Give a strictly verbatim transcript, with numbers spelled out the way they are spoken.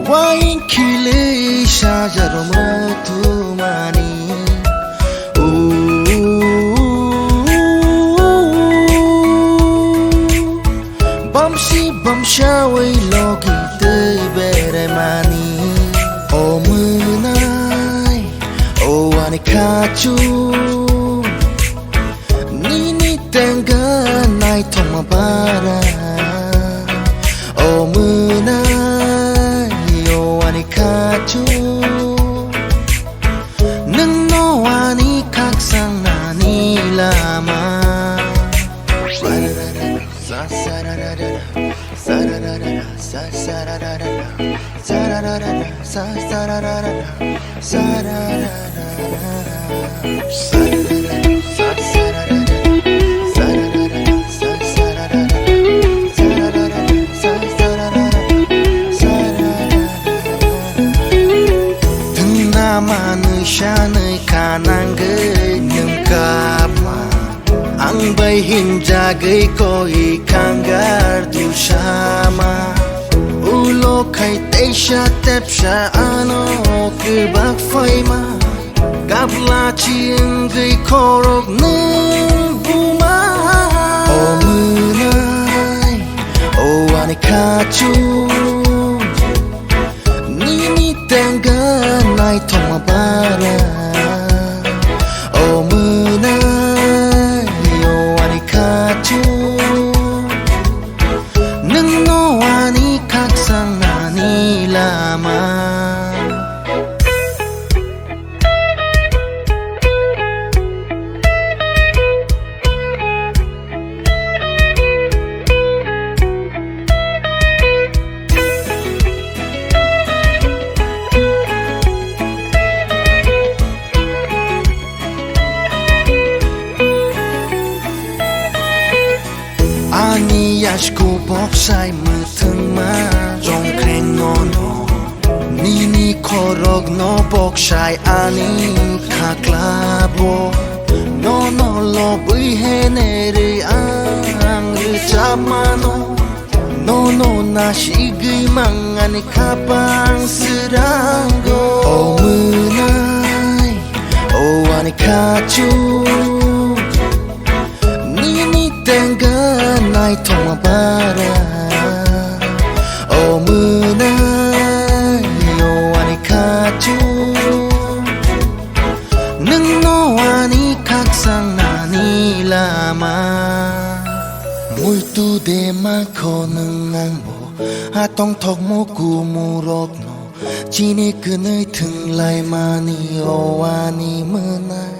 Wain khili sajaro mutumani. Bamsi bamsawai logi tei beremani. O mwnai, o ani khachu. Nini tenga naithokma bara. O mwnai, o ani khachu. Nwngno ani khakchang nani lama. Tungna manwi sanwi khanangwi nwng kapma. Ang bai hinjagwi koi kangar dusama. Ulo khai teisa tepsa ano kwbak phaima. Kapla chingwi khorok nwng buma. O mwnai, o ani khachu. Nini tenga naithokma bara. O mwnai, o ani khachu. Nwngno ani khakchang nani lama. Ani yasku boksai mwthangma jongkreng nono. Nini khorokno boksai ani khaklabo. Nono lobwi henerwi ang rwchapmano. Nono nasigwi mang ani khapang swrango. O mwnai, o ani khachu. Nini tenga naithokma bara. O mwnai, o ani khachu. Nwngno ani khakchang nani lama. Muitu de makho nwng angbo. Atongthokmo kumurokno. Chini kwnwi thwnglaimani o ani mwnai.